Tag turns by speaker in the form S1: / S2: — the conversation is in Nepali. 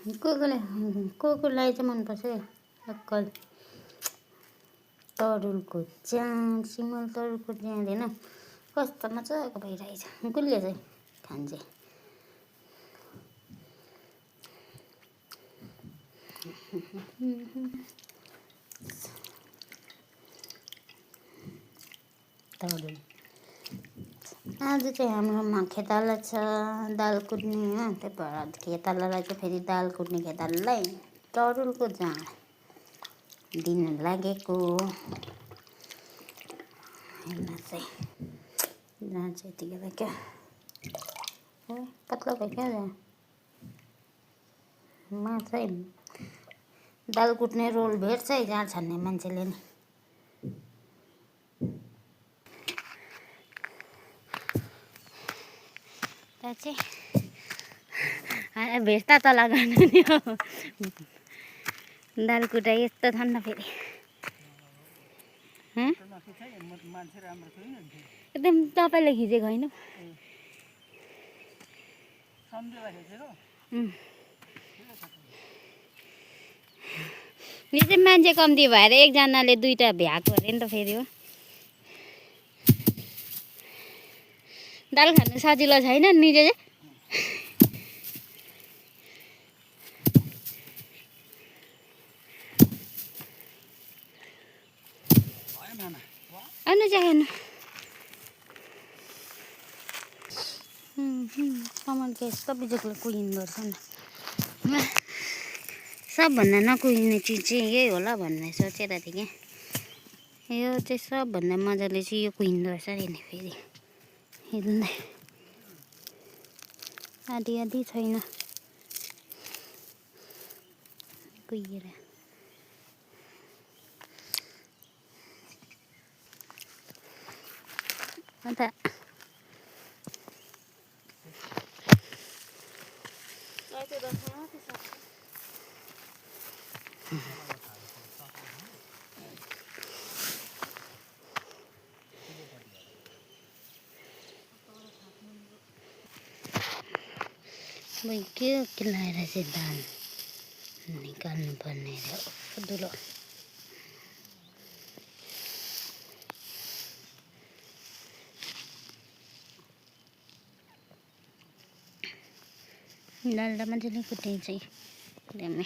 S1: कुकुरलाई चाहिँ मनपर्छ अक्कल तरुलको चाड सिमल तरुलको चाड होइन कस्तो मजाको भइरहेछ कसले चाहिँ खान्छ तरुल आज चाहिँ हाम्रोमा खेताला छ दाल कुट्ने हो त्यही भएर खेतालालाई चाहिँ फेरि दाल कुट्ने खेतालालाई तरुलको जाँड दिन लागेको हेर्न चाहिँ जाँड चाहिँ यतिखेर क्या पत्ला भयो क्या माछा दाल कुट्ने रोल भेट्छ है जाँड छान्ने मान्छेले नि चाहिँ भेट्दा तल गर्नु नि हो दाल कुटाइ यस्तो ठन्डा फेरि एकदम तपाईँले खिचेको होइन यो चाहिँ मान्छे कम्ती भएर एकजनाले दुईटा भ्याएको अरे नि त फेरि हो दाल खानु सजिलो छैन निजे चाहिँ आउनु चाहिँ खानु कमल के यस्तो बिजोकले कुहिँदो रहेछ नि सबभन्दा नकुहिने चिज चाहिँ यही होला भन्ने सोचेर थिएँ क्या यो चाहिँ सबभन्दा मजाले चाहिँ यो कुहिँदो रहेछ अरे नि फेरि हिँड्दै आधी आधी छैन कुहिएर अन्त के लाएर चाहिँ दाल निकाल्नु पर्ने धुलो दाल त मजाले कुटे चाहिँ एकदमै